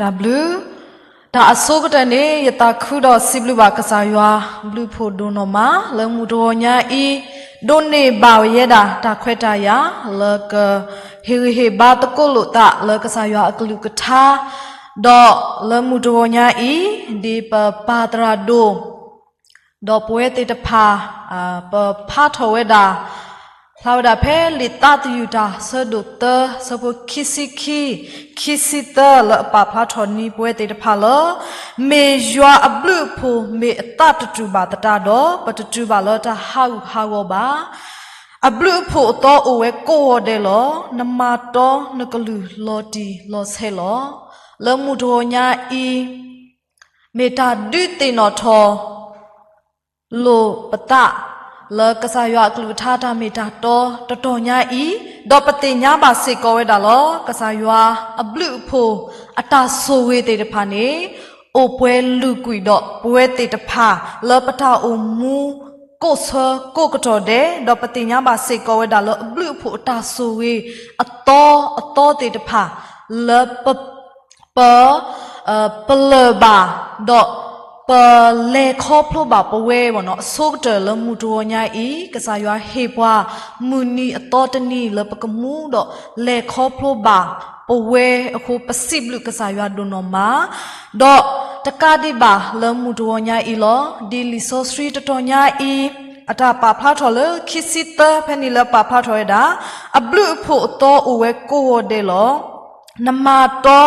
တၢ်ဘျုး, တၢ်အဆိကတၢၢ်န့ၣ် ယသးခုဒီးစံးဘျုးဘၣ်ကစၢ်ယွၤဘျုးဖှိၣ်ဒိၣ်နီၢ်မး လၢမုၢ်တဂီၤညါအံၤ ဒိးန့ၢ်ဘၣ်ဝဲဒၣ်တၢ်ခွဲးတၢ်ယာ် လၢကဟ့ၣ်ဂံၢ်ဟ့ၣ်ဘါသကိးလိာ်သးလၢကစၢ်ယွၤအကလုၢ်ကထါ, ဒီးလၢမုၢ်တဂီၤညါအံၤ ဒ်ပပၢ်သရၣ်ဒိၣ် ဒီးပဝဲသ့ၣ်တဖၣ် ပဖးထီၣ်ဝဲဒၣ် ဖျါဝဲဒၣ်ဖဲလံာ်သးသယုၢ်တၢ်ဆၢဒိၣ်သၢ ဆၢဖိခံဆံခံ ခံဆံသၢ လၢအပာ်ဖျါထီၣ်န့ၢ်ပဝဲသ့ၣ်တဖၣ်လၢ မ့ၢ်ယွၤအဘျုးအဖှိၣ်မ့ၢ်အသးတတူာ်ဘၣ်သတးဒီး ပတတုၤဘၣ်လၢတၢ်ဟးဂူာ်ဟးဂီၤဘၣ်. အဘျုးအဖှိၣ်အသီအိၣ်ဝဲကိးဂီၤဒဲးလီၤ. နမၤတီနကလုၢ်လီၤတံၢ်လီၤဆဲးလီၤ. လၢမုၢ်တဂီၤညါအံၤ မ့ၢ်တၢ်ဒုးသ့ၣ်နီၣ်ထီၣ် လိာ်ပသး လၢကစၢ်ယွၤအကလုၢ်ကထါတၢ်မ့ၢ်တၢ်တီတတီၤညါအံၤ, ဒီးပသ့ၣ်ညါဘၣ်စ့ၢ်ကီးဝဲဒၣ်လီၤ. ကစၢ်ယွၤအဘျုးအဖှိၣ်အတၢ်ဆိၣ်ဂ့ၤသ့ၣ်တဖၣ်န့ၣ် အိၣ်ပှဲၤလုၢ်ကွံာ်ဒီးပဝဲသ့ၣ်တဖၣ် လၢပတၢ်အိၣ်မူကိးဆၢကိးကတီၢ်ဒဲး, ဒီးပသ့ၣ်ညါဘၣ်စ့ၢ်ကီးဝဲဒၣ်လၢအဘျုးအဖှိၣ်အတၢ်ဆိၣ်ဂ့ၤအသီအသီသ့ၣ်တဖၣ် လၢပ ပ ပလၢၢ်ဘၣ် ဒီးပလဲၤခီဖျိဘၣ်ပဝဲ အဆိကတၢၢ်လၢမုၢ်တဂီၤညါအံၤ, ကစၢ်ယွၤဟ့ၣ်ပှၤမုၢ်နံၤအသီတနံၤလၢပကမူဒီးလဲၤခီဖျိဘၣ်ပဝဲအဃိ ပစံးဘျုးကစၢ်ယွၤဒိၣ်နီၢ်မး, ဒီးတကးဒံးဘၣ်လၢမုၢ်တဂီၤညါအံၤလီၤ. ဒ်လံာ်စီဆှံတတီၤညါအံၤ အတၢ်ပာ်ဖျါထီၣ်လၢခံဆံသၢ ဖဲန့ၣ်လၢပာ်ဖျါထီၣ်ဝဲဒၣ် အဘျုးအဖှိၣ်အသီအိၣ်ဝဲကိးဂီၤဒဲးလီၤ. နမၤတီ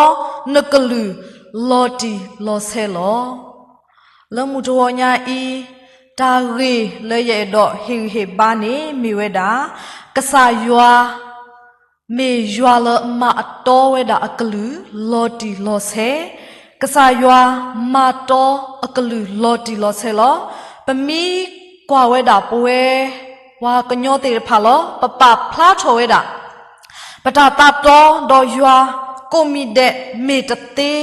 နကလုၢ်လီၤတံၢ်လီၤဆဲးလီၤ. လၢမုၢ်တဂီၤညါအံၤ တၢ်ဂ့ၢ်လၢယအဲၣ်ဒိးဟ့ၣ်ဂံၢ်ဟ့ၣ်ဘါန့ၣ်မ့ၢ်ဝဲဒၣ် ကစၢ်ယွၤ မ့ၢ်ယွၤလၢမၤအတီဝဲဒၣ်အကလုၢ်လီၤတံၢ်လီၤဆဲး, ကစၢ်ယွၤမၤတီအကလုၢ်လီၤတံၢ်လီၤဆဲးလီၤ. ပမ့ၢ်ကွၢ်ဝဲဒၣ်ပဝဲ ပှၤကညီသ့ၣ်တဖၣ်လီၤ. ပပာ်ဖျါထီၣ်ဝဲဒၣ် ပတၢ်သးတီဒီးယွၤကိးမံၤဒဲး မ့ၢ်တသ့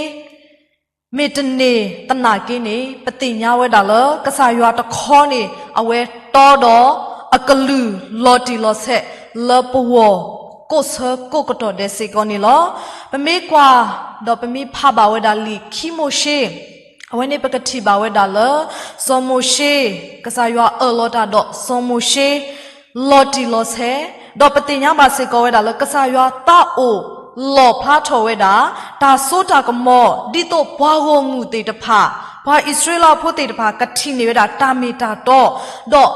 မ့ၢ်တန့ၢ်သနာ်က့န့ၣ် ပသ့ၣ်ညါဝဲဒၣ်လၢ ကစၢ်ယွၤတခီန့ၣ် အဝဲတီဒီးအကလုၢ်လီၤတံၢ်လီၤဆဲး လၢပဂီၢ်ကိးဆၢကိးကတီၢ်ဒဲးစ့ၢ်ကီးန့ၣ်လီၤ. ပမ့ၢ်ကွၢ် ဒီးပမ့ၢ်ဖးဘၣ်ဝဲဒၣ်လံာ်ခံမိၤၡ့ အဝဲန့ၣ်ပကထံၣ်ဘၣ်ဝဲဒၣ်လၢ စီၤမိၤၡ့ ကစၢ်ယွၤအၢၣ်လီၤတၢ်ဒီးစီၤမိၤၡ့ လီၤတံၢ်လီၤဆဲး, ဒီးပသ့ၣ်ညါဘၣ်စ့ၢ်ကီးဝဲဒၣ်လၢ ကစၢ်ယွၤသးအိၣ်လီၣ်ဖျါထီၣ်ဝဲဒၣ် တၢ်စိတၢ်ကမီၤ ဒ်သိးပှၤဂီၢ်မုၢ်သ့ၣ်တဖၣ် ပှၤအံၣ်စရ့လးဖိသ့ၣ်တဖၣ် ကထံၣ်န့ၢ်ဝဲဒၣ်တၢ်မ့ၢ်တၢ်တီ, ဒီး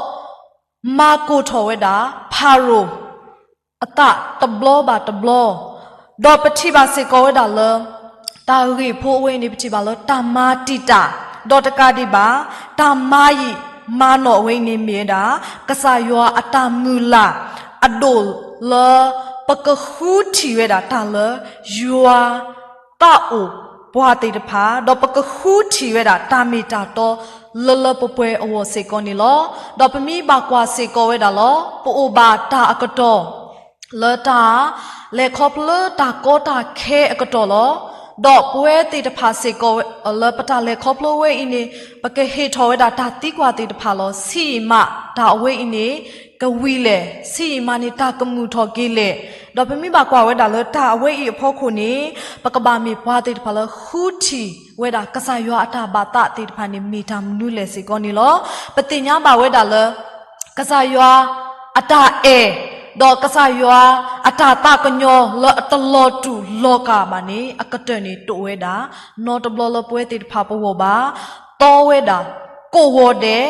မၤကိၢ်ထီၣ်ဝဲဒၣ် ဖၤရိၤ အသးတဘျီဘၣ်တဘျီ, ဒီးပထံၣ်ဘၣ်စ့ၢ်ကီးဝဲဒၣ်လၢ တၢ်ဂ့ၢ်ဖိအဝဲအံၤန့ၣ် ပထံၣ်ဘၣ်လၢတၢ်မၤတံာ်တာ်, ဒီးတကးဒံးဘၣ် တၢ်မၤယံာ်မၤနီၢ်အဝဲအံၤန့ၣ်မ့ၢ်ဝဲဒၣ် ကစၢ်ယွၤအတၢ်မုၢ်လၢ် အဒိၣ်လၢ ပကဃုထံၣ်ဝဲဒၣ်တၢ်လၢယွၤ သးအိၣ်ပှၤသ့ၣ်တဖၣ်, ဒီးပကဃုထံၣ်ဝဲဒၣ်တၢ်မ့ၢ်တၢ်တီ လၢလၢပှဲၤပှဲၤအဂီၢ်စ့ၢ်ကီးန့ၣ်လီၤ. ဒီးပမ့ၢ်ဘၣ်ကွၢ်စ့ၢ်ကီးဝဲဒၣ်လီၤ. ပအိၣ်ဘၣ်တၢ်အကတီၢ် လၢတၢ်လဲၤခီဖျိတၢ်ကီတၢ်ခဲအကတီၢ်လီၤ. ဒီးပဝဲသ့ၣ်တဖၣ်စ့ၢ်ကီး လၢပတၢ်လဲၤခီဖျိဝဲအံၤန့ၣ် ပကဟ့ၣ်ထီၣ်ဝဲဒၣ်တၢ်သံကွၢ်သ့ၣ်တဖၣ်လီၤ. ဆံးယံာ်မးတၢ်အဝဲအံၤန့ၣ် ကဝံၤလဲၣ်, ဆံးယံာ်မးန့ၣ် တၢ်ကမုာ်ထီၣ်က့ၤလဲၣ်. ဒီးပမ့ၢ်ဘၣ်ကွၢ်ဝဲဒၣ်လၢတၢ်အဝဲအံၤအဖီခိၣ်န့ၣ် ပကဘၣ်မ့ၢ်ပှၤသ့ၣ်တဖၣ်လၢဃုထံၣ်ဝဲဒၣ် ကစၢ်ယွၤအတၢ်ဘၣ်သးသ့ၣ်တဖၣ်န့ၣ် မ့ၢ်တၢ်မနုၤလဲၣ်စ့ၢ်ကီးန့ၣ်လီၤ. ပသ့ၣ်ညါဘၣ်ဝဲဒၣ်လၢ ကစၢ်ယွၤအတၢ်အဲၣ် ဒီးကစၢ်ယွၤအတၢ်သးကညီၤလၢအတလီၤတူာ်လီၤကာ်ဘၣ်န့ၣ် အကတၢၢ်န့ၣ်တအိၣ်ဝဲဒၣ် နီတဘျီလၢပဝဲသ့ၣ်တဖၣ်ပဂီၢ်ဘၣ်, တီဝဲဒၣ်ကိးဂီၤဒဲး,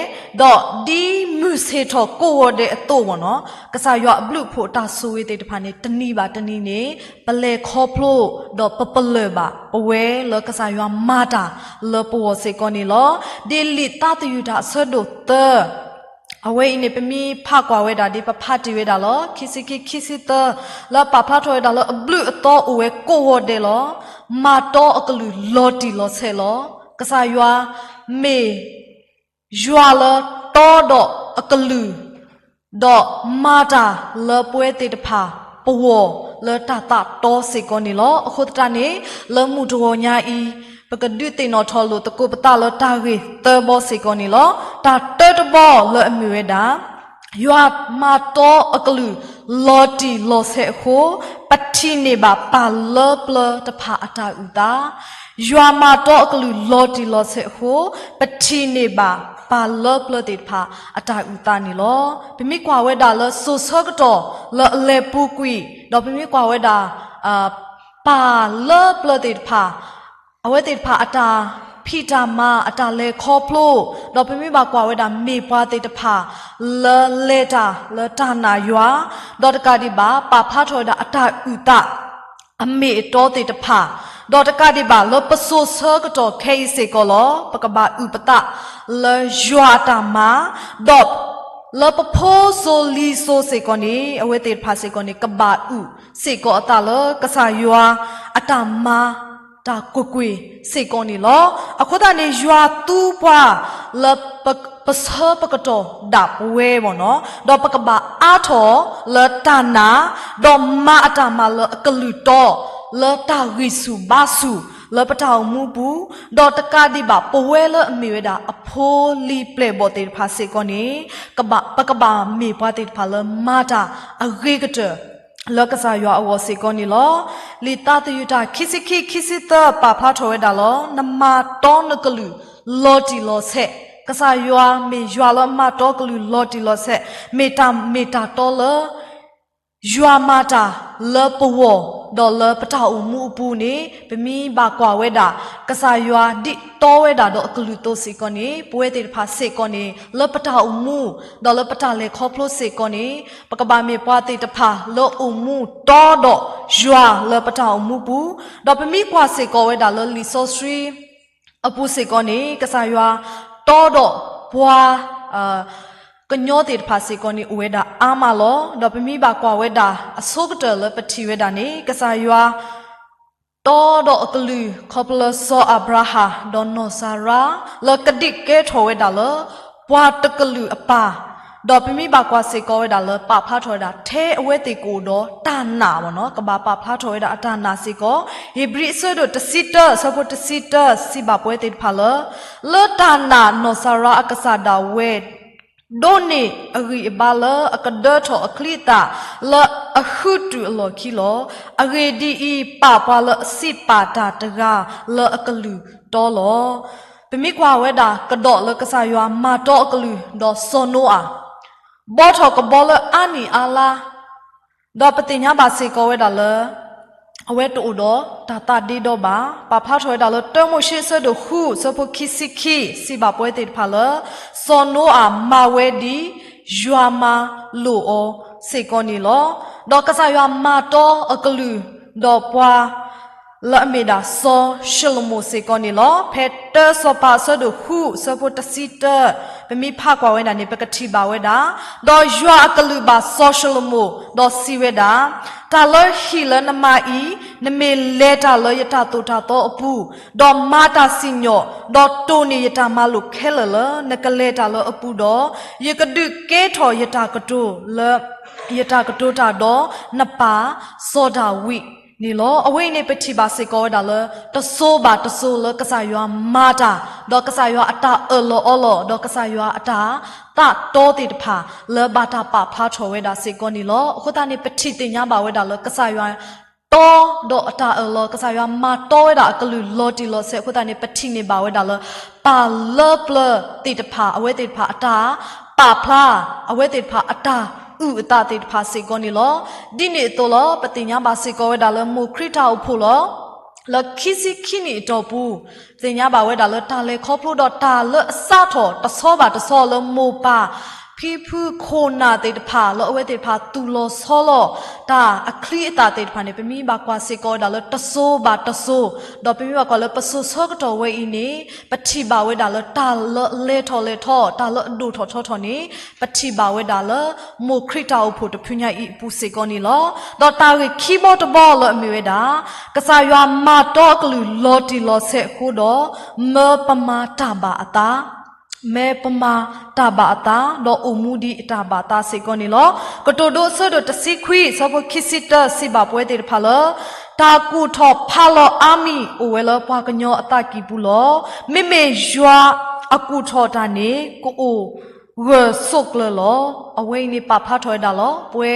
ဒီးဒ်မုၢ်ဆ့ၣ်ထီၣ်ကိးဂီၤဒဲးအသိးမ့ၢ်နီၤ, ကစၢ်ယွၤအဘျုးအဖှိၣ်တၢ်ဆိၣ်ဂ့ၤသ့ၣ်တဖၣ်န့ၣ် တနံၤဘၣ်တနံၤန့ၣ် ပလဲၤခီဖျိ ဒီးပပလၢၢ်ဘၣ်ပဝဲလၢကစၢ်ယွၤမၤတၢ်လၢပဂီၢ်စ့ၢ်ကီးန့ၣ်လီၤ. ဒ်လံာ်သးသယုၢ်တၢ်အဆၢဒိၣ်သၢ အဝဲအံၤန့ၣ် ပမ့ၢ်ဖးကွၢ်ဝဲဒၣ်ဒ်ပဖးတ့ၢ်ဝဲဒၣ်လီၤ. ခံဆံခံ ခံဆံသၢ လၢအပာ်ဖျါထီၣ်ဝဲဒၣ်လၢအဘျုးအသီအိၣ်ဝဲကိးဂီၤဒဲးလီၤ. မၤတီအကလုၢ်လီၤတံၢ်လီၤဆဲးလီၤ. ကစၢ်ယွၤမ့ၢ်ယွၤလၢတီဒီးအကလုၢ် ဒီးမၤတၢ်လၢပဝဲသ့ၣ်တဖၣ်ပဂီၢ်လၢတၢ်သးတီစ့ၢ်ကီးန့ၣ်လီၤ. အဃိသတးန့ၣ် လၢမုၢ်တဂီၤညါအံၤ ပကဒုးသ့ၣ်နီၣ်ထီၣ်လိာ်သကိးပသးလၢတၢ်ဂ့ၢ်သၢဘီစ့ၢ်ကီးန့ၣ်လီၤ. တၢ်တၢတဘီလၢအမ့ၢ်ဝဲဒၣ် ယွၤမၤတီအကလုၢ် လီၤတံၢ်လီၤဆဲးအဃိ, ပထံၣ်န့ၢ်ဘၣ်ပၢ်လၢပျၢၤတဖၣ်အတၢ်အုၣ်သး, ယွၤမၤတီအကလုၢ်လီၤတံၢ်လီၤဆဲးအဃိ, ပထံၣ်န့ၢ်ဘၣ်ပၢ်လၢပျၢၤသ့ၣ်တဖၣ်အတၢ်အုၣ်သးန့ၣ်လီၤ. ပမ့ၢ်ကွၢ်ဝဲဒၣ်လၢစိၤဆၢကတီၢ်လၢအလဲၤပူၤကွံာ်, ဒီးပမ့ၢ်ကွၢ်ဝဲဒၣ် ပၢ်လၢပျၢၤသ့ၣ်တဖၣ်, အဝဲသ့ၣ်တဖၣ်အတၢ်ဖံးတၢ်မၤ အတၢ်လဲၤခီဖျိ, ဒီးပမ့ၢ်ဘၣ်ကွၢ်ဝဲဒၣ်မ့ၢ်ပှၤသ့ၣ်တဖၣ် လၢလဲၤတၢ်လၢတၢ်နာ်ယွၤ, ဒီးတကးဒံးဘၣ် ပာ်ဖျါထီၣ်ဝဲဒၣ်အတၢ်အုၣ်သး အမ့ၢ်အတီသ့ၣ်တဖၣ်, ဒီးတကးဒံးဘၣ်လၢပစိၤဆၢကတီၢ်ခဲအံၤစ့ၢ်ကီးလီၤ. ပကဘၣ်အုၣ်ပသးလၢယွၤအတၢ်မၤ, ဒီးလၢပဖိစိၤလံၤစိၤစ့ၢ်ကီးန့ၣ် အဝဲသ့ၣ်တဖၣ်စ့ၢ်ကီးန့ၣ် ကဘၣ်အုၣ်စ့ၢ်ကီးအသးလၢကစၢ်ယွၤအတၢ်မၤတၢ်ကွ့ၢ်ကွ့ၢ်စ့ၢ်ကီးန့ၣ်လီၤ. အဃိသတးန့ၣ် ယွၤသူပှၤလၢ ပဆၢပကတီၢ်ဒၣ်ပဝဲမ့ၢ်နီၤ, ဒီးပကဘၣ်အါထီၣ်လၢတၢ်နာ်, ဒီးမၤအတၢ်မၤလၢအကလုၢ်တီ, လၢတၢ်ဂံၢ်ဆူၣ်ဘါဆူၣ်လၢပတၢ်အိၣ်မူပူၤ, ဒီးတကးဒံးဘၣ်ပဝဲလၢအမ့ၢ်ဝဲဒၣ်အဖိလံၤပျဲၢ်ဘီၣ်သ့ၣ်တဖၣ်စ့ၢ်ကီးန့ၣ် ပကဘၣ်မ့ၢ်ပှၤသ့ၣ်တဖၣ်လၢမၤတၢ်အဂ့ၤကတၢၢ် လၢကစၢ်ယွၤအဂီၢ်စ့ၢ်ကီးန့ၣ်လီၤ. လံာ်သးသယုၢ်တၢ်ခံဆံခံ ခံဆံသၢ ပာ်ဖျါထီၣ်ဝဲဒၣ်လီၤ. နမၤတီနကလုၢ်လီၤတံၢ်လီၤဆဲး, ကစၢ်ယွၤမ့ၢ်ယွၤလၢမၤတီကလုၢ်လီၤတံၢ်လီၤဆဲး, မ့ၢ်တၢ်မ့ၢ်တၢ်တီလၢ ယွၤမၤတၢ်လၢပဂီၢ် ဒီးလၢပတၢ်အိၣ်မူအပူၤန့ၣ် ပမ့ၢ်ဘၣ်ကွၢ်ဝဲဒၣ် ကစၢ်ယွၤဒ်တီဝဲဒၣ်ဒီးအကလုၢ်အသိးစ့ၢ်ကီးန့ၣ် ပဝဲသ့ၣ်တဖၣ်စ့ၢ်ကီးန့ၣ် လၢပတၢ်အိၣ်မူ ဒီးလၢပတၢ်လဲၤခီဖျိစ့ၢ်ကီးန့ၣ် ပကဘၣ်မ့ၢ်ပှၤသ့ၣ်တဖၣ်လၢအိၣ်မူတီဒီးယွၤလၢပတၢ်အိၣ်မူပူၤ, ဒီးပမ့ၢ်ကွၢ်စ့ၢ်ကီးဝဲဒၣ်လၢလံာ်စီဆှံ အပူၤစ့ၢ်ကီးန့ၣ် ကစၢ်ယွၤတီဒီးပှၤ ကညီသ့ၣ်တဖၣ်စ့ၢ်ကီးန့ၣ် အိၣ်ဝဲဒၣ်အါမးလီၤ. ဒီးပမ့ၢ်ဘၣ်ကွၢ်ဝဲဒၣ်အဆိကတၢၢ်လၢပထံၣ်ဝဲဒၣ်န့ၣ် ကစၢ်ယွၤတီဒီးအကလုၢ် ခီဖျိလၢစီၤအၤဘြၤဟၣ် ဒီးနီၢ်စၤရါ လၢကဒုးကဲထီၣ်ဝဲဒၣ်လၢ ပှၤတကလုာ်အပၢ်, ဒီးပမ့ၢ်ဘၣ်ကွၢ်စ့ၢ်ကီးဝဲဒၣ်လၢ ပာ်ဖျါထီၣ်ဝဲဒၣ် ထဲအဝဲသ့ၣ်ကအိၣ်ဒီးတၢ်နာ်မ့ၢ်နီၤ, ကဘၣ်ပာ်ဖျါထီၣ်ဝဲဒၣ်အတၢ်နာ်စ့ၢ်ကီး, ဧ့ၤဘြံၤအဆၢဒိၣ်တဆံတၢ အဆၢဖိတဆံတၢ စံးဘၣ်ပဝဲသ့ၣ်တဖၣ်လၢ လၢတၢ်နာ်နီၢ်စၤရါအကစၢ်ဒၣ်ဝဲ ဒိးန့ၢ်အဂံၢ်အဘါလၢအကဒၢထီၣ်အချံအသၣ် လၢအဃုတုၤအလီၢ်ခံလီၤ. အဂ့ၢ်ဒ်အံၤ, ပာ်ပှၤလၢအစံးပာ်တၢ်တဂၤလၢအကလုၢ်တီလီၤ. ပမ့ၢ်ကွၢ်ဝဲဒၣ်ကဒီးလၢကစၢ်ယွၤမၤတီအကလုၢ် ဒီးစီၤနိအၤ ဘှီထီၣ်ကဘီလၢအါနံၣ်အါလါ ဒီးပသ့ၣ်ညါဘၣ်စ့ၢ်ကီးဝဲဒၣ်လၢ အဝဲတအိၣ်ဒီးတၢ်သးဒ့ဒီဘၣ်. ပာ်ဖျါထီၣ်ဝဲဒၣ်လၢ တၢမိၤၡ့အဆၢဒိၣ်ဃု အဆၢဖိခံဆံခံ စံးဘၣ်ပဝဲသ့ၣ်တဖၣ်လၢ စီၤနိအၤမၤဝဲဒ် ယွၤမၤလိာ်အီၤစ့ၢ်ကီးန့ၣ်လီၤ. ဒီးကစၢ်ယွၤမၤတီအကလုၢ် ဒီးပှၤ လၢအမ့ၢ်ဒၣ်စီၤၡလိၤမိၣ်စ့ၢ်ကီးန့ၣ်လီၤ. ဖဲတၢစီၤပၤအဆၢဒိၣ်ဃု အဆၢဖိတဆံတၢ ပမ့ၢ်ဖးကွၢ်ဝဲဒၣ်န့ၣ် ပကထံၣ်ဘၣ်ဝဲဒၣ်, ဒီးယွၤအကလုၢ်ဘၣ်စီၤၡလိၤမိၣ် ဒီးစံးဝဲဒၣ်, တၢ်လၢဟံၣ်လၢနမၤအံၤ, နမ့ၢ်လဲၤတၢ်လၢယတၢ်သိၣ်တၢ်သီအပူၤ, ဒီးမၤတၢ်စံၣ်ညီၣ်, ဒီးတိၢ်န့ၢ်ယတၢ်မၤလိာ်ခဲလၢာ်လၢနကလဲၤတၢ်လၢအပူၤဒီး, ယကဒုးကဲထီၣ်ယတၢ်ကတိၤလၢ ယတၢ်ကတိၤတၢ်ဒီးနပၢ်စီၤဒၤဝံးန့ၣ်လီၤ. အဝဲအံၤန့ၣ် ပထံၣ်ဘၣ်စ့ၢ်ကီးဝဲဒၣ်လၢ တစိၤဘၣ်တစိၤလၢကစၢ်ယွၤမၤတၢ်, ဒီးကစၢ်ယွၤအတၢ်အၢၣ်လီၤအီလီၤ, ဒီးကစၢ်ယွၤအတၢ်သးတီသ့ၣ်တဖၣ် လၢဘၣ်တၢ်ပာ်ဖျါထီၣ်ဝဲဒၣ်စ့ၢ်ကီးန့ၣ်လီၤ. အဃိသတးန့ၣ် ပထံၣ်သ့ၣ်ညါဘၣ်ဝဲဒၣ်လၢ ကစၢ်ယွၤတီဒီးအတၢ်အၢၣ်လီၤ, ကစၢ်ယွၤမၤတီဝဲဒၣ်အကလုၢ်လီၤတံၢ်လီၤဆဲးအဃိသတးန့ၣ် ပထံၣ်န့ၢ်ဘၣ်ဝဲဒၣ်လၢ ပၢ်လၢပျၢၤသ့ၣ်တဖၣ် အဝဲသ့ၣ်တဖၣ်အတၢ်ပာ်ဖျါ, အဝဲသ့ၣ်တဖၣ်အတၢ်အုၣ်အသးသ့ၣ်တဖၣ်စ့ၢ်ကီးန့ၣ်လီၤ. ဒ်န့ၣ်အသိးလီၤ ပသ့ၣ်ညါဘၣ်စ့ၢ်ကီးဝဲဒၣ်လၢ မိၢ်ခရံာ်တၢ်အိၣ်ဖှိၣ်လီၤ. လၢခံဆံခံနံၣ်အတီၢ်ပူၤ သ့ၣ်ညါဘၣ်ဝဲဒၣ်လၢတၢ်လဲၤခီဖျိဒီးတၢ်လၢအစးထီၣ်တဆီဘၣ်တဆီလၢမိၢ်ပၢ် ဖံဖုခိၣ်နၢ်သ့ၣ်တဖၣ် လၢအဝဲသ့ၣ်တဖၣ်သူၣ်လီၤဆီလီၤ တၢ်အချံအသၣ်သ့ၣ်တဖၣ်န့ၣ် ပမ့ၢ်ဘၣ်ကွၢ်စ့ၢ်ကီးဝဲဒၣ်လၢတစိၤဘၣ်တစိၤ, ဒီးပမ့ၢ်ဘၣ်ကွၢ်လၢပစိၤဆၢကတီၢ်ဝဲအံၤန့ၣ် ပထံၣ်ဘၣ်ဝဲဒၣ်လၢတၢ်လၢအလဲၤထီၣ်လဲၤထီ တၢ်လၢအဒိၣ်ထီၣ်ထီထီၣ်န့ၣ် ပထံၣ်ဘၣ်ဝဲဒၣ်လၢ မိၢ်ခရံာ်တၢ်အိၣ်ဖှိၣ်တဖုညါအံၤအပူၤစ့ၢ်ကီးန့ၣ်လီၤ. ဒီးတၢ်ဂ့ၢ်ခံဘီတဘီလၢအမ့ၢ်ဝဲဒၣ် ကစၢ်ယွၤမၤတီအကလုၢ်လီၤတံၢ်လီၤဆဲးအဃိဒီး မၢပမၤတၢ်ဘၣ်အသး မၢပမၤတၢ်ဘၣ်အသး ဒီးအိၣ်မူဒ်အတၢ်ဘၣ်သးစ့ၢ်ကီးန့ၣ်လီၤ. ကတိၤဒိအဆၢဒိၣ်တဆံခွံ အဆၢဖိခံဆံတၢ စံးဘၣ်ပဝဲသ့ၣ်တဖၣ်လၢ တၢ်ကူၣ်ထီၣ်ဖးလီၤအါမံၤ အိၣ်ဝဲလၢပှၤကညီအသးကံၢ်ပူၤလီၤ. မ့မ့ၢ်ယွၤအကူၣ်ထီၣ်တၢ်န့ၣ် ကအိၣ် ဂၢၢ်ဆိးကျၢၤလီၤ. အဝဲအံၤန့ၣ်ပာ်ဖျါထီၣ်ဝဲဒၣ်လီၤ. ပဝဲ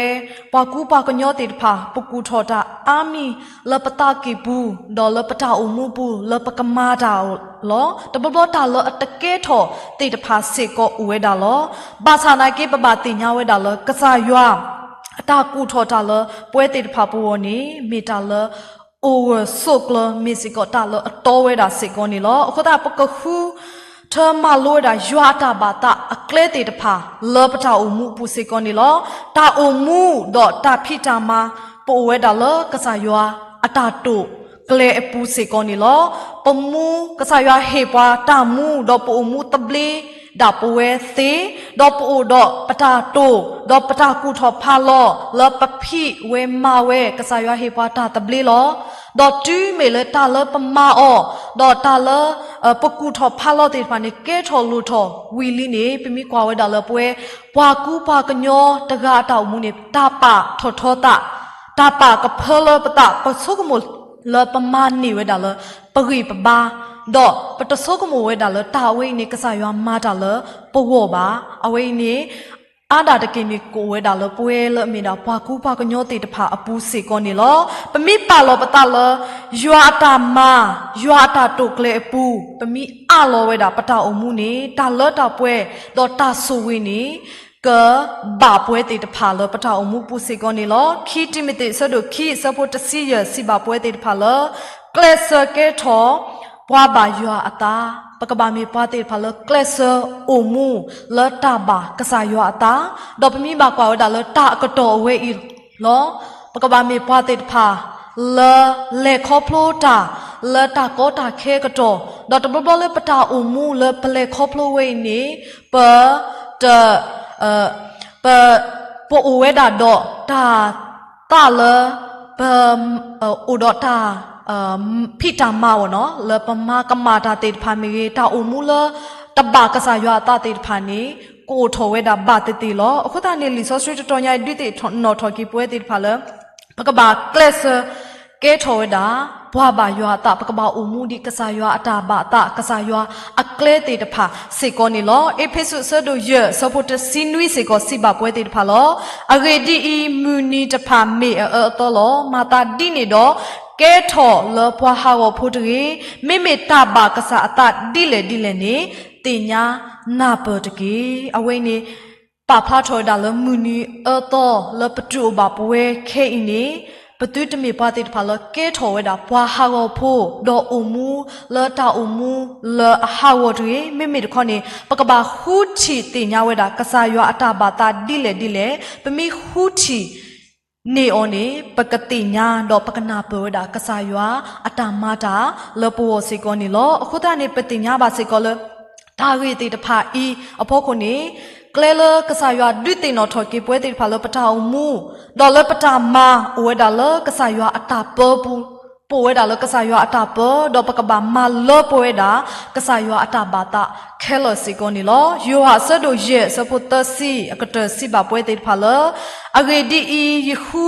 ပှၤကူပှၤကညီသ့ၣ်တဖၣ် ပကူၣ်ထီၣ်တၢ်အါမံၤလၢပသးကံၢ်ပူၤ, ဒီးလၢပတၢ်အိၣ်မူပူၤလၢပကမၤတၢ်လီၤ. တဘျီဘျီတၢ်လၢအတကဲထီၣ်သ့ၣ်တဖၣ်စ့ၢ်ကီးအိၣ်ဝဲဒၣ်လီၤ. ဘၣ်ဆၣ်သနာ်က့ ပဘၣ်သ့ၣ်ညါဝဲဒၣ်လၢ ကစၢ်ယွၤအတၢ်ကူၣ်ထီၣ်တၢ်လၢပဝဲသ့ၣ်တဖၣ်ပဂီၢ်န့ၣ် မ့ၢ်တၢ်လၢ အိၣ်ဂၢၢ်ဆိးကျၢၤ မ့ၢ်စ့ၢ်ကီးတၢ်လၢအတီဝဲဒၣ်စ့ၢ်ကီးန့ၣ်လီၤ. အဃိသတး ပကဃုထၢမၤလိဝဲဒၣ် ယွၤအတၢ်ဘၣ်သးအကျဲသ့ၣ်တဖၣ် လၢပတၢ်အိၣ်မူအပူၤစ့ၢ်ကီးန့ၣ်လီၤ. တၢ်အိၣ်မူဒီးတၢ်ဖံးတၢ်မၤ ပအိၣ်ဝဲဒၣ်လၢကစၢ်ယွၤအတၢ်တိာ်ကျဲၤအပူၤစ့ၢ်ကီးန့ၣ်လီၤ. ပမူ ကစၢ်ယွၤဟ့ၣ်ပှၤတၢ်မူ ဒီးပအိၣ်မူသဘျ့ဒၣ်ပဝဲသ့, ဒီးပအိၣ်ဒီးပတၢ်တိာ်, ဒီးပတၢ်ကူၣ်ထီၣ်ဖးလီၤ လၢပဖံးဝဲမၤဝဲ ကစၢ်ယွၤဟ့ၣ်ပှၤတၢ်သဘျ့လီၤ. ဒီးတုၤမ့ၢ်လၢတၢ်လၢပမၤအီၤ, ဒီးတၢ်လၢ ပကူၣ်ထီၣ်ဖးလီၤသ့ၣ်တဖၣ်န့ၣ် ကဲထီၣ်လိၣ်ထီၣ်ဝံၤလံန့ၣ် ပမ့ၢ်ကွၢ်ဝဲဒၣ်လၢပဝဲ ပှၤကူပှၤကညီတဂၤအတၢ်အိၣ်မူန့ၣ် တၢ်ပာ်ထီၣ်ထီသး, တၢ်ပာ်ကဖၢလၢပသး, ပဆိကမိၣ်လၢပမၤန့ၢ်ဝဲဒၣ်လၢ ပဂံၢ်ပဘါ, ဒီးပတဆိကမိၣ်ဝဲဒၣ်လၢတၢ်အဝဲအံၤန့ၣ် ကစၢ်ယွၤမၤတၢ်လၢပဂီၢ်ဘၣ်. အဝဲအံၤန့ၣ် အါဒၣ်တက့ၢ်န့ၣ် ကအိၣ်ဝဲဒၣ်လၢပဝဲလၢအမ့ၢ်ဒၣ်ပှၤကူပှၤကညီသ့ၣ်တဖၣ်အပူၤစ့ၢ်ကီးန့ၣ်လီၤ. ပမ့ၢ်ပာ်လီၤပသးလၢ ယွၤအတၢ်မၤ, ယွၤအတၢ်တိာ်ကျဲၤအပူၤ, ပမ့ၢ်အးလီၤဝဲဒၣ်ပတၢ်အိၣ်မူန့ၣ် တၢ်လၢတၢ်ပှဲၤ, ဒီးတၢ်ဆိၣ်ဂ့ၤန့ၣ် ကဘၣ်ပဝဲသ့ၣ်တဖၣ်လၢပတၢ်အိၣ်မူပူၤစ့ၢ်ကီးန့ၣ်လီၤ. ခံတံၤမသ့း အဆၢဒိၣ်ခံ အဆၢဖိတဆံယဲၢ် စံးဘၣ်ပဝဲသ့ၣ်တဖၣ်လၢ ကျဲးစၢးကဲထီၣ် ပှၤဘၣ်ယွၤအသး, ပကဘၣ်မ့ၢ်ပှၤသ့ၣ်တဖၣ်လၢကျဲးစၢးအိၣ်မူလၢတၢ်ဘၣ်ကစၢ်ယွၤအသး, ဒီးပမ့ၢ်ဘၣ်ကွၢ်ဝဲဒၣ်လၢတၢ်အကတီၢ်အဝဲအံၤလီၤ. ပကဘၣ်မ့ၢ်ပှၤသ့ၣ်တဖၣ် လၢလဲၤခီဖျိတၢ် လၢတၢ်ကီတၢ်ခဲအကတီၢ်, ဒီးတဘျီဘျီလၢပတၢ်အိၣ်မူလၢပလဲၤခီဖျိဝဲအံၤန့ၣ် ပ တ ပ ပအိၣ်ဝဲဒၣ်ဒီးတၢ်သးလၢ ပ အိၣ်ဒီးတၢ် ဖံးတၢ်မၤအီၤနီၤ လၢပမၤကမၣ်တၢ်သ့ၣ်တဖၣ်မ့ၢ်ဂ့ၤ, တၢ်အိၣ်မူလၢတဘၣ်ကစၢ်ယွၤအသးသ့ၣ်တဖၣ်န့ၣ် ကအိၣ်ထီၣ်ဝဲဒၣ်ဘၣ်သ့ၣ်သ့ၣ်လီၤ. အဃိသတးန့ၣ် လံာ်စီဆှံတတီၤညါအံၤ ဒုးသ့ၣ်နီၣ်ထီၣ်က့ၤပဝဲသ့ၣ်တဖၣ်လၢ ပကဘၣ်ကျဲးစၢးကဲထီၣ်ဝဲဒၣ် ပှၤဘၣ်ယွၤအသး, ပကဘၣ်အိၣ်မူဒ်ကစၢ်ယွၤအတၢ်ဘၣ်သး, ကစၢ်ယွၤအကျဲသ့ၣ်တဖၣ်စ့ၢ်ကီးန့ၣ်လီၤ. အ့းဖ့းစူး အဆၢဒိၣ်ယဲၢ် အဆၢဖိတဆံနွံစ့ၢ်ကီး စံးဘၣ်ပဝဲသ့ၣ်တဖၣ်လီၤ. အဂ့ၢ်ဒ်အံၤ, မုၢ်နံၤတဖၣ်မ့ၢ်အအၢအသီလီၤ. မၤသးဒ်န့ၣ်ဒီး ကဲထီၣ်လၢပှၤဟးဂီၤဖိတဂ့ၤ. မ့မ့ၢ်တၢ်ဘၣ်ကစၢ်အသးဒ်လဲၣ်ဒ်လဲၣ်န့ၣ် သ့ၣ်ညါနၢ်ပၢၢ်တက့ၢ်. အဝဲအံၤန့ၣ် ပာ်ဖျါထီၣ်ဝဲဒၣ်လၢ မုၢ်နံၤအၢသီ လၢပတုၤအိၣ်ဘၣ်ပဝဲခဲအံၤန့ၣ် ပသုတမ့ၢ်ပှၤသ့ၣ်တဖၣ်လၢကဲထီၣ်ဝဲဒၣ်ပှၤဟးဂီၤဖိ ဒီးအိၣ်မူလၢတၢ်အိၣ်မူလၢအဟးဂီၤတဂ့ၤ. မ့မ့ၢ်တခီန့ၣ် ပကဘၣ်ဃုထံၣ်သ့ၣ်ညါဝဲဒၣ် ကစၢ်ယွၤအတၢ်ဘၣ်သးဒ်လဲၣ်ဒ်လဲၣ်. ပမ့ၢ်ဃုထံၣ် န့ၢ်အီၤန့ၣ် ပကသ့ၣ်ညါဒီးပကနၢ်ပၢၢ်ဝဲဒၣ် ကစၢ်ယွၤအတၢ်မၤတၢ်လၢပဂီၢ်စ့ၢ်ကီးန့ၣ်လီၤ. အဃိသတးန့ၣ် ပသ့ၣ်ညါဘၣ်စ့ၢ်ကီးလၢ တၢ်ဂ့ၢ်သ့ၣ်တဖၣ်အံၤအဖီခိၣ်န့ၣ် ကျဲလၢကစၢ်ယွၤဒုးသ့ၣ်နီၣ်ထီၣ်က့ၤပဝဲသ့ၣ်တဖၣ်လၢပတၢ်အိၣ်မူ ဒီးလၢပတၢ်မၤအိၣ်ဝဲဒၣ်လၢကစၢ်ယွၤအတၢ်ပၢပူၤ, ပအိၣ်ဝဲဒၣ်လၢကစၢ်ယွၤအတၢ်ပၢ ဒီးပကဘၣ်မၤလၢပှဲၤဝဲဒၣ် ကစၢ်ယွၤအတၢ်ဘၣ်သးခဲလၢာ်စ့ၢ်ကီးန့ၣ်လီၤ. ယိၤဟၣ်အဆၢဒိၣ်ယဲၢ်အဆၢဖိသၢဆံအကတၢၢ်စံးဘၣ်ပဝဲသ့ၣ်တဖၣ်လၢ အဂ့ၢ်ဒ်အံၤ, ယဃု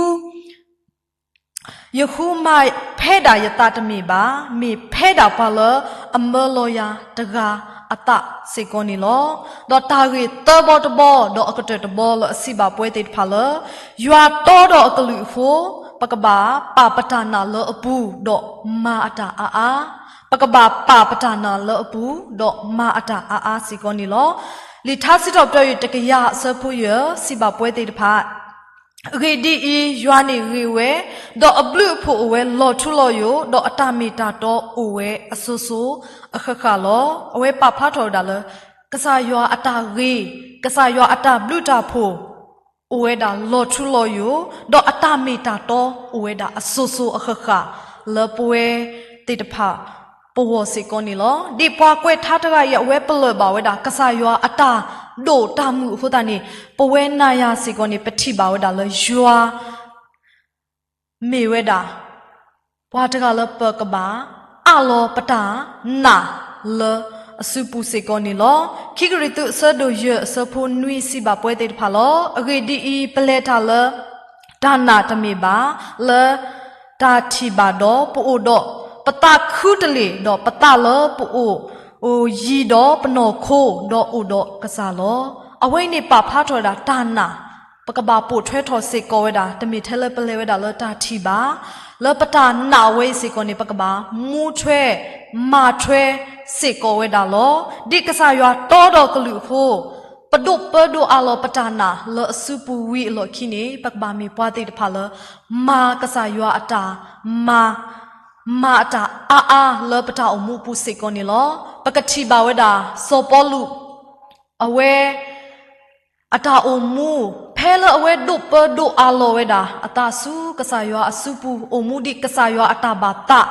ယဃုမၤဖဲဒၣ်ယသးတမ့ၢ်ဘၣ်, မ့ၢ်ဖဲဒၣ်ပှၤလၢအမၢလီၤယၤတဂၤအသးစ့ၢ်ကီးန့ၣ်လီၤ. ဒီးတၢ်ဂ့ၢ်သၢဘီတဘီ ဒီးအကတၢၢ်တဘီလၢအစံးဘၣ်ပဝဲသ့ၣ်တဖၣ်လၢ ယွၤတီဒီးအကလုၢ်အဃိ ပကဘၣ်ပာ်ပတၢ်နာ်လၢအပူၤ ဒီးမၤအတၢ်အါအါ, ပကဘၣ်ပာ်ပတၢ်နာ်လၢအပူၤ ဒီးမၤအတၢ်အါအါစ့ၢ်ကီးန့ၣ်လီၤ. လံာ်ထါစံးထီၣ်ပတြၢၤ တကယၤအဆၢဖိယဲၢ် စံးဘၣ်ပဝဲသ့ၣ်တဖၣ် အဂ့ၢ်ဒ်အံၤ, ယွၤန့ၣ်ဂ့ၤဝဲ, ဒီးအဘျုးအဖှိၣ်အိၣ်ဝဲလီၤထူလီၤယိာ်, ဒီးအတၢ်မ့ၢ်တၢ်တီအိၣ်ဝဲအစိၤစိၤအဃၣ်ဃၣ်လီၤ. အဝဲပာ်ဖျါထီၣ်ဝဲဒၣ်လၢ ကစၢ်ယွၤအတၢ်ဂ့ၤ, ကစၢ်ယွၤအတၢ်ဘျုးတၢ်ဖှိၣ် အိၣ်ဝဲဒၣ်လီၤထူလီၤယိာ်, ဒီးအတၢ်မ့ၢ်တၢ်တီအိၣ်ဝဲဒၣ်အစိၤစိၤအဃၣ်ဃၣ် လၢပဝဲသ့ၣ်တဖၣ်ပဂီၢ်စ့ၢ်ကီးန့ၣ်လီၤ. ဒ်ပှၤကွဲးထါတဂၤအံၤ အဝဲပလၢၢ်ဘၣ်ဝဲဒၣ် ကစၢ်ယွၤအတၢ်ဒိၣ်တၢ်မုၢ်အဃိသတးန့ၣ် ပဝဲနၤယၤစ့ၢ်ကီးန့ၣ် ပထံၣ်ဘၣ်ဝဲဒၣ်လၢယွၤ မ့ၢ်ဝဲဒၣ် ပှၤတဂၤလၢပကဘၣ်အးလီၤပတၢ်နာ်လၢအစုပူၤစ့ၢ်ကီးန့ၣ်လီၤ. ခံကရံၣ်သူး အဆၢဒိၣ်ယဲၢ် အဆၢဖိနွံ စံးဘၣ်ပဝဲသ့ၣ်တဖၣ်လီၤ. အဂ့ၢ်ဒ်အံၤ, ပလဲၤတၢ်လၢ တၢ်နာ်တမ့ၢ်ဘၣ်, လၢတၢ်ထံၣ်ဘၣ်ဒီး ပအိၣ်ဒီးပသးခုတလ့ၢ်, ဒီးပသးလၢပအိၣ် အိၣ်ယံၤဒီးပနီၢ်ခိ, ဒီးအိၣ်ဒီးကစၢ်လီၤ. အဝဲအံၤန့ၣ်ပာ်ဖျါထီၣ်ဝဲဒၣ်တၢ်နာ်, ပကဘၣ်ပိာ်ထွဲထီၣ်စ့ၢ်ကီးဝဲဒၣ် တမ့ၢ်ထဲလၢပလဲၤဝဲဒၣ်လၢတၢ်ထံၣ်ဘၣ်, လၢပတၢ်နာ်ဝဲအံၤစ့ၢ်ကီးန့ၣ် ပကဘၣ်မူထွဲ, မၤထွဲစ့ၢ်ကီးဝဲဒၣ်လီၤ. ဒ်ကစၢ်ယွၤတီဒီးကလုာ်အဃိ, ပဒိၣ်ပၢဒိၣ်အးလီၤပတၢ်နာ်လၢအစုပူၤဝံၤအလီၢ်ခံန့ၣ် ပကဘၣ်မ့ၢ်ပှၤသ့ၣ်တဖၣ်လၢ မၤကစၢ်ယွၤအတၢ်မၤ, မၤအတၢ်အါအါလၢပတၢ်အိၣ်မူအပူၤစ့ၢ်ကီးန့ၣ်လီၤ. ပကထံၣ်ဘၣ်ဝဲဒၣ် စီၤပီလူး အဝဲ အတၢ်အိၣ်မူ ဖဲလၢအဝဲဒိၣ်ပၢဒိၣ်အးလီၤဝဲဒၣ် အသးဆူကစၢ်ယွၤအစုပူၤ အိၣ်မူဒ်ကစၢ်ယွၤအတၢ်ဘၣ်သး,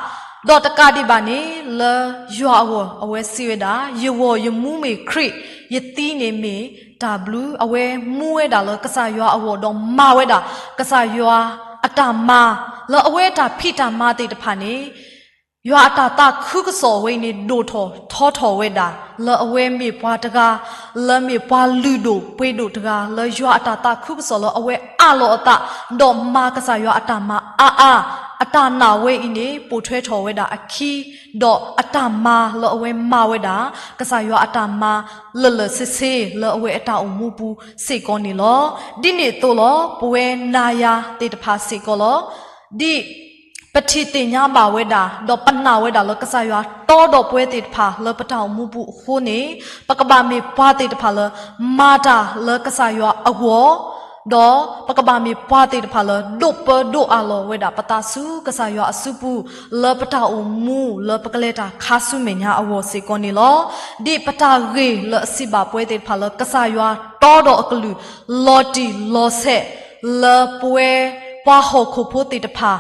ဒီးတကးဒံးဘၣ်န့ၣ် လၢယွၤအဂီၢ် အဝဲစံးဝဲဒၣ် ယဂီၢ်ယမူမ့ၢ်ခရံာ်, ယသံန့ၣ်မ့ၢ်တၢ်ဘျုး, အဝဲမူဝဲဒၣ်လၢကစၢ်ယွၤအဂီၢ် ဒီးမၤဝဲဒၣ် ကစၢ်ယွၤအတၢ်မၤ, လၢအဝဲအတၢ်ဖံးတၢ်မၤသ့ၣ်တဖၣ်န့ၣ် ယွၤအတၢ်သးခုကစီၣ်ဝဲအံၤန့ၣ် ဒိၣ်ထီၣ်ထီထီၣ်ဝဲဒၣ် လၢအဝဲမ့ၢ်ပှၤတဂၤ လၢမ့ၢ်ပှၤလုၢ်ဒိၣ်ပှ့ၤဒိၣ်တဂၤ လၢယွၤအတၢ်သးခုကစီၣ်လၢအဝဲအးလီၤအသး ဒီးမၤကစၢ်ယွၤအတၢ်မၤအါအါ, အတၢ်နာ်ဝဲအံၤန့ၣ် ပိာ်ထွဲထီၣ်ဝဲဒၣ်အခံ, ဒီးအတၢ်မၤလၢအဝဲမၤဝဲဒၣ် ကစၢ်ယွၤအတၢ်မၤလၢာ်လၢာ်ဆ့ဆ့ လၢအဝဲအတၢ်အိၣ်မူပူၤစ့ၢ်ကီးန့ၣ်လီၤ. ဒ်န့ၣ်အသိးလီၤ ပဝဲနၤယၤသ့ၣ်တဖၣ်စ့ၢ်ကီးလီၤ. ဒ်ပထံၣ်သ့ၣ်ညါဘၣ်ဝဲဒၣ် ဒီးပနာ်ဝဲဒၣ်လၢကစၢ်ယွၤတီဒီးပဝဲသ့ၣ်တဖၣ်လၢပတၢ်အိၣ်မူပူၤအဃိန့ၣ် ပကဘၣ်မ့ၢ်ပှၤသ့ၣ်တဖၣ်လၢ မၤတၢ်လၢကစၢ်ယွၤအဂီၢ်, ဒီးပကဘၣ်မ့ၢ်ပှၤသ့ၣ်တဖၣ်လၢ ဒိၣ်ပၢဒိၣ်အးလီၤဝဲဒၣ်ပသးဆူကစၢ်ယွၤအစုပူၤ လၢပတၢ်အိၣ်မူ လၢပကလဲၤတၢ်ခါဆူမဲာ်ညါအဂီၢ်စ့ၢ်ကီးန့ၣ်လီၤ. ဒ်ပတၢ်ဂ့ၢ်လၢအစံးဘၣ်ပဝဲသ့ၣ်တဖၣ်လၢ ကစၢ်ယွၤတီဒီးအကလုၢ် လီၤတံၢ်လီၤဆဲး လၢပဝဲ ပှၤဟီၣ်ခိၣ်ဖိသ့ၣ်တဖၣ်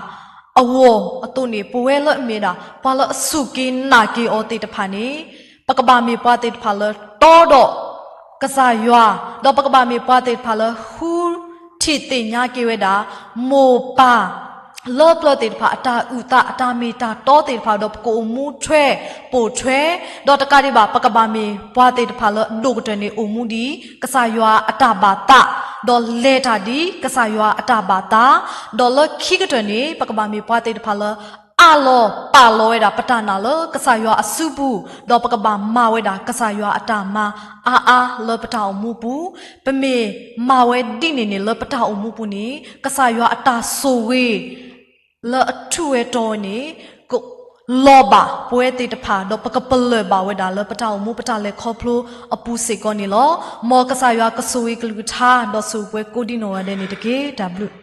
အဂီၢ်အသိးန့ၣ် ပဝဲလၢအမ့ၢ်ဒၣ် ပှၤလၢအစူၢ်က့ၤနာ်က့ၤအီၤသ့ၣ်တဖၣ်န့ၣ် ပကဘၣ်မ့ၢ်ပှၤသ့ၣ်တဖၣ်လၢ တီဒီး ကစၢ်ယွၤ, ဒီးပကဘၣ်မ့ၢ်ပှၤသ့ၣ်တဖၣ်လၢ ဃုထံၣ်သ့ၣ်ညါက့ၤဝဲဒၣ် မိၢ်ပၢ် လၢပျၢၤသ့ၣ်တဖၣ် အတၢ်အုၣ်သး အတၢ်မ့ၢ်တၢ်တီသ့ၣ်တဖၣ် ဒီးပကအိၣ်မူထွဲ ပိာ်ထွဲ, ဒီးတကးဒံးဘၣ် ပကဘၣ်မ့ၢ်ပှၤသ့ၣ်တဖၣ်လၢ အဒိၣ်ကတၢၢ်န့ၣ် အိၣ်မူဒ် ကစၢ်ယွၤအတၢ်ဘၣ်သး, ဒီးလဲၤတၢ်ဒ် ကစၢ်ယွၤအတၢ်ဘၣ်သး, ဒီးလၢခံကတၢၢ်န့ၣ် ပကဘၣ်မ့ၢ်ပှၤသ့ၣ်တဖၣ်လၢ အးလီၤပာ်လီၤဝဲဒၣ်ပတၢ်နာ်လၢကစၢ်ယွၤအစုပူၤ, ဒီးပကဘၣ်မၤဝဲဒၣ် ကစၢ်ယွၤအတၢ်မၤအါအါလၢပတၢ်အိၣ်မူပူၤ, ပမ့ၢ်မၤဝဲဒ်န့ၣ်န့ၣ် လၢပတၢ်အိၣ်မူပူၤန့ၣ် ကစၢ်ယွၤအတၢ်ဆိၣ်ဂ့ၤ လၢအထူးဝဲတီၤဝဲန့ၣ် ကလီၤဘၣ်ပဝဲသ့ၣ်တဖၣ် ဒီးပကပလၢၢ်ဘၣ်ဝဲဒၣ်လၢပတၢ်အိၣ်မူပတၢ်လဲၤခီဖျိအပူၤစ့ၢ်ကီးန့ၣ်လီၤ. မ်ကစၢ်ယွၤကဆိၣ်ဂ့ၤကလုၢ်ကထါ ဒီးဆိၣ်ဂ့ၤပှၤကိးဒံနီၢ်ဂၤဒဲးန့ၣ်တက့ၢ်. တၢ်ဘျုး